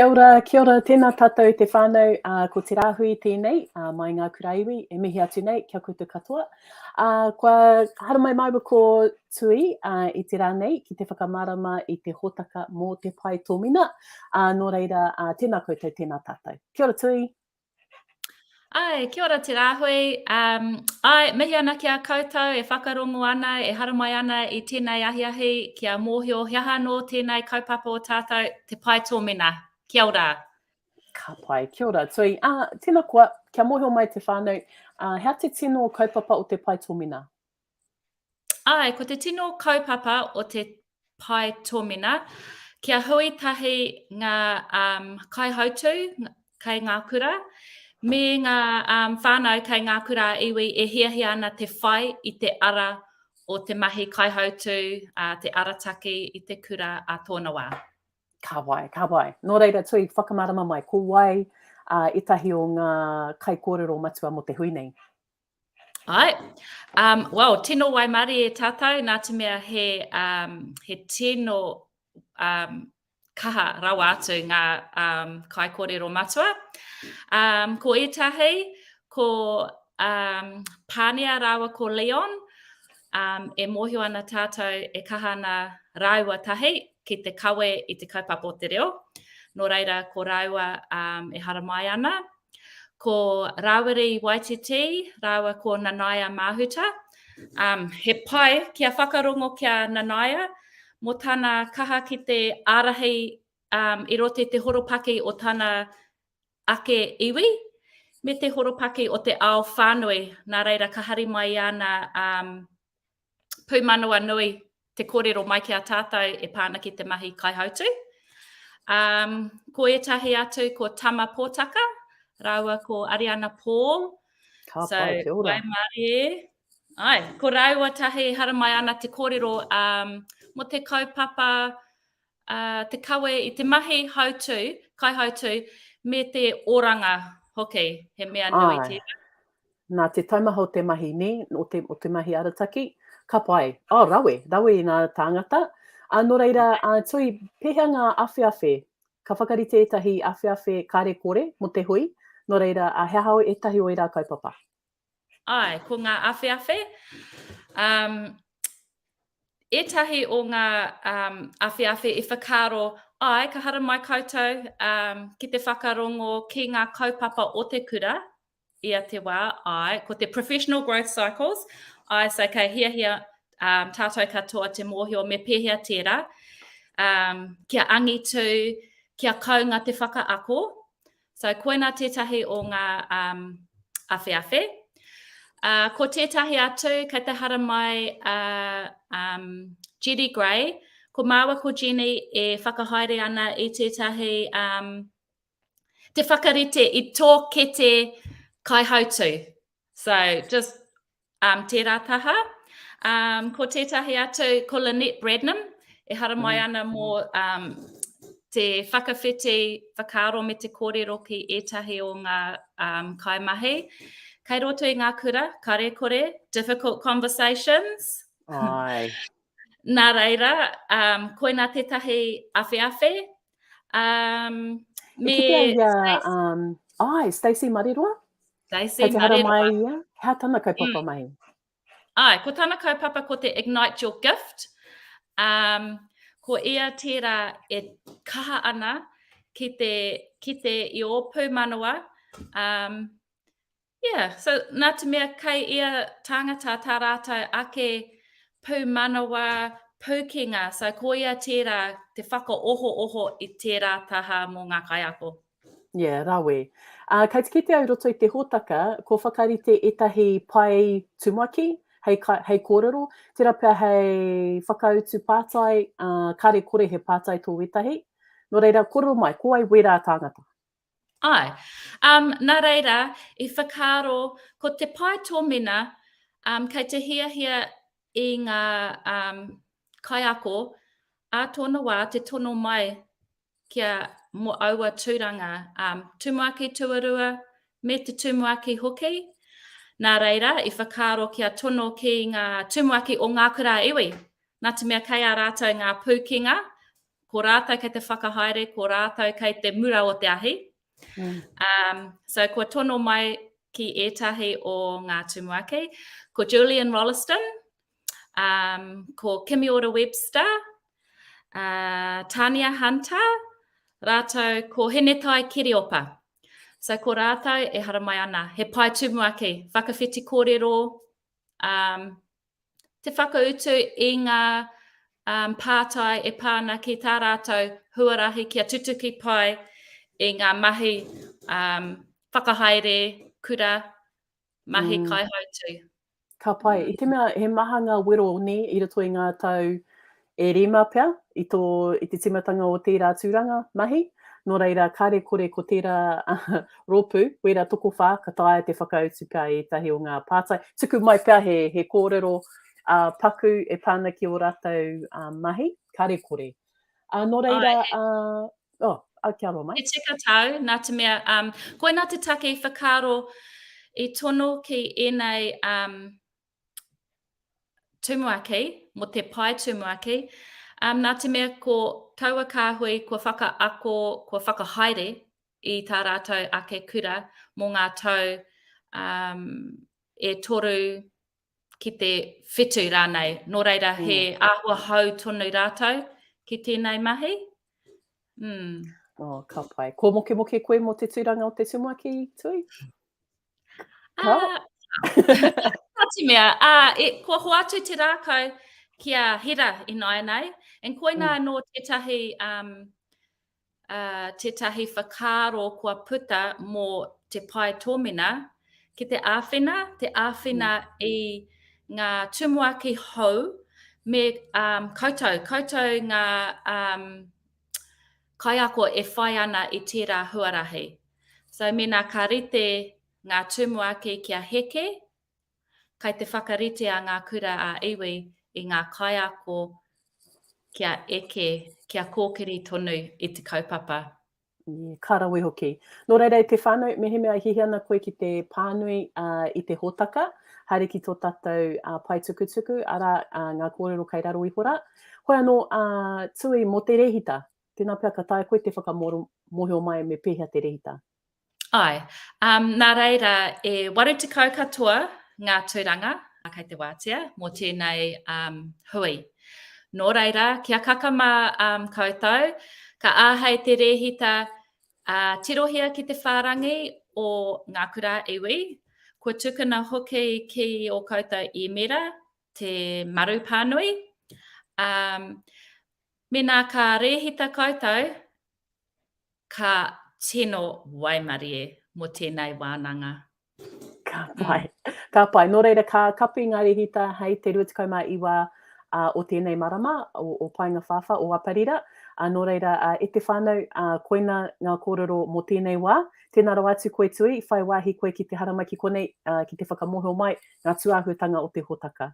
Kia ora, kia ora, tēnā tātou te whānau, uh, ko Te Rāhui tēnei, uh, mai ngā kura iwi, e mihi atu nei kia koutou katoa. Uh, kua haramai māua ko Tui uh, i te rā nei ki te whakamārama i te hōtaka mō te pae tōmina, uh, nō reira, uh, tēnā koutou, tēnā tātou. Kia ora Tui! Ai, kia ora Te Rāhui. Um, ai, mihi ana ki a koutou e whakarongo ana, e haramai ana i tēnei ahiahi kia mōhio he aha anō tēnei kaupapa o tātou, te pae tōmina. Kia ora. Ka pai, kia ora. Tui, ah, tēnā koa, kia mōhio mai te whānau, ah, hea te tino kaupapa o te pae tōmina? Āe, ko te tino kaupapa o te pae tōmina, kia hui tahi ngā um, kaihautū kei ngā kura, me ngā um, whānau kei ngā kura iwi e hiahia ana te whai i te ara o te mahi kaihautū, uh, te arataki i te kura a tōna wā. Ka wai, ka wai. Nō reira, Tui, whakamārama mai, ko wai uh, ētahi o ngā kaikōrero matua mō te hui nei? Ai. Um, well, tino waimarie tātou, nā te mea he, um, he tino um, kaha rawa atu ngā um, kaikōrero matua. Um, ko ētahi, ko um, Pānia rāua ko Leon, um, e mōhio ana tātou e kaha ana rāua tahi ki te kawe i te kaupapa o te reo. Nō reira, ko rāua um, e haramai ana. Ko Rāwiri Waititi rāua ko Nanaia Māhuta. Um, he pai kia whakarongo ki a Nanaia mō tana kaha ki te ārahi um, i roto i te horopaki o tana ake iwi, me te horopaki o te ao whānui. Nā reira, ka hari mai ana um, pūmanawa nui te kōrero mai ki a tātou e pā ana ki te mahi kaihautū. Um, ko ētahi atu ko Tama Pōtaka rāua ko Ariana Paul. Ka so, pai, kia ora. Waimarie. Ai, ko rāua tahi haramai ana te kōrero um, mō te kaupapa uh, te kawe i te mahi hautū, kaihautū, me te oranga hoki, he mea nui tērā. Nā te taumaha o te mahi, nē, o te, o te mahi arataki, ka pai. Oh, rawe, rawe i ngā tāngata. Ā, nō reira, ā, Tui, pēhea ngā awheawhe? Ka whakarite ētahi awheawhe kare kore mō te hui, nō reira, ā, he aha ētahi o ērā kaupapa? Āe, ko ngā awheawhe. Um, ētahi o ngā um, awheawhe i whakaaro, āe, ka haramai koutou um, ki te whakarongo ki ngā kaupapa o te kura ia te wā, āe, ko te professional growth cycles, āe, so kei hiahia um, tātou katoa te mōhio me pēhea tērā, um, kia angitu, kia kounga te whakaako, So, koina tētahi o ngā um, awheawhe. Uh, ko tētahi atu, kei te haramai a uh, um, Jenny Gray. Ko māua ko Jenny e whakahaere ana i tētahi um, te whakarite i tō kete kaihautū. So, just um, tērā taha. Um, ko tētahi atu, ko Lynette Bradnam, e haramai mm. ana mō um, te whakawhiti whakaaro me te kōrero ki ētahi o ngā um, kaimahi. Kei roto i ngā kura, kare kore, difficult conversations. Ai. Nā reira, um, koina tētahi awheawhe. Um, me... E kitea ia, um, ai, Stacey Mariroa? Stacey Kei te hara mai ia? Hea tana kaupapa mm. mahi? Ai, ko tana kaupapa ko te Ignite Your Gift. Um, ko ia tērā e kaha ana ki te, ki te i ō pūmanawa. Um, yeah, so nā te mea kei ia tāngata tā rātou ake pūmanawa, pūkenga, so ko ia tērā te whakaohooho i tērā taha mō ngā kaiako. Yeah, rawe. Ā, kei te kite au i roto i te hōtaka, kua whakarite ētahi pae tumuaki hei, hei kōrero, tērā pea hei whakautu pātai, ā, kāre kore he pātai tō wētahi. Nō reira, kōrero mai, ko wai wērā tāngata? Āe. Um, nā reira, i whakaaro, ko te pae tōmina, um, kei te hiahia i ngā um, kaiako, ā tōna wā te tono mai kia mo aua tūranga, um, tumuaki tuarua me te tumuaki hoki. Nā reira, i whakaaro kia tono ki ngā tumuaki o ngā kura iwi, nā te mea kei a rātou ngā pūkenga. Ko rātou kei te whakahaere, ko rātou kei te mura o te ahi. Mm. Um, so kua tono mai ki ētahi o ngā tumuaki. Ko Julian Rolleston, um, ko Kimiora Webster, uh, Tania Hunter, rātou ko Hinetai Kiriopa. So ko rātou e haramai ana, he pae tumuaki, whakawhiti kōrero, um, te whakautu i ngā um, pātai e pā ana ki tā rātou huarahi kia tutuki pai i ngā mahi um, whakahaere, kura, mahi mm. kaihautū. Ka pai. I te mea he maha ngā wero nē i roto i ngā tau e rima pea i tō, i te tīmatanga o tērā tūranga mahi. Nō reira, kāre kore ko tērā rōpū, wērā tokowhā ka taea te whakautu pea i ētahi o ngā pātai. Tuku mai pea he, he kōrero ā, paku e pā ana ki ō rātou ā, mahi, kāre kore. Ā, nō reira, ā, oh, ā, kia roa mai. He tika tāu, nā te mea, um, koinā te take i whakaaro i tono ki ēnei um, tumuaki, mō te pae tumuaki, um, nā te mea ko taua kāhui kua whakaako, kua whakahaere i tā rātou ake kura mō ngā tau um, e toru ki te whitu rānei. Nō reira, he mm. āhua hou tonu rātou ki tēnei mahi. Mm. Oh, ka pai. Kua mokemoke koe mō te tūranga o te tumuaki, Tui? Ka? Uh, Ka te mea, uh, e, kua hoatu te rākau ki a Hira ināianei, and koinā mm. anō tētahi, um, uh, tētahi whakaaro kua puta mō te pae tōmina, ki te āwhina, te āwhina mm. i ngā tumuaki hou me um, koutou, koutou ngā um, kaiako e whai ana i tērā huarahi. So mēnā ka rite ngā tumuaki kia heke, kai te whakarite a Ngā Kura a Iwi i ngā kaiako kia eke, kia kōkiri tonu i te kaupapa. Yeah, ka rawe hoki. Nō reira e te whānau, mehemea e hiahia ana koe ki te pānui uh, i te hōtaka, haere ki tō tātou uh, pae tukutuku, arā uh, ngā kōrero kei raro iho rā. Hoi anō, uh, Tui, mō te rēhita, tēnā pea ka taea koe te whakamōhio mai me pēhea te rēhita. Āe. Um, nā reira, e 80 katoa ngā tūranga kei te wātea mō tēnei um, hui. Nō reira, kia kakama um, koutou, ka āhei te rēhita uh, tirohia ki te whārangi o Ngā Kura Iwi, kua tukuna hoki ki ō koutou īmera te maru pānui. Um, mēnā ka rēhita koutou, Ka tino waimarie mō tēnei wānanga. Ka pai. Ka pai. Nō reira, ka kapi ngā rehita hei te 29 o tēnei marama, o, o Paengawhāwhā, o Aparira. Nō reira, e te whānau, koina ngā kōrero mō tēnei wā. Tēnā rawa atu koe Tui, whai wāhi koe ki te haramai ki konei, ki te whakamōhio mai ngā tūāhuatanga o te hōtaka.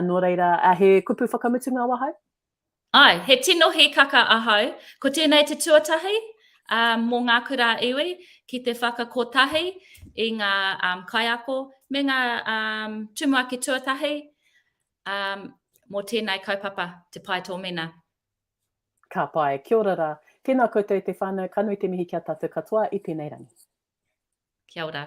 Nō reira, he kupu whakamutunga wahau? Āe, he tino hīkaka ahau. Ko tēnei te tuatahi um, mō ngā kura iwi ki te whakakotahi i ngā um, kaiako me ngā um, tumuaki tuatahi um, mō tēnei kaupapa, te Pae Tōmina. Ka pai. Kia ora rā. Tēnā koutou te whānau, ka nui te mihi ki a tātou katoa i tēnei rangi. Kia ora.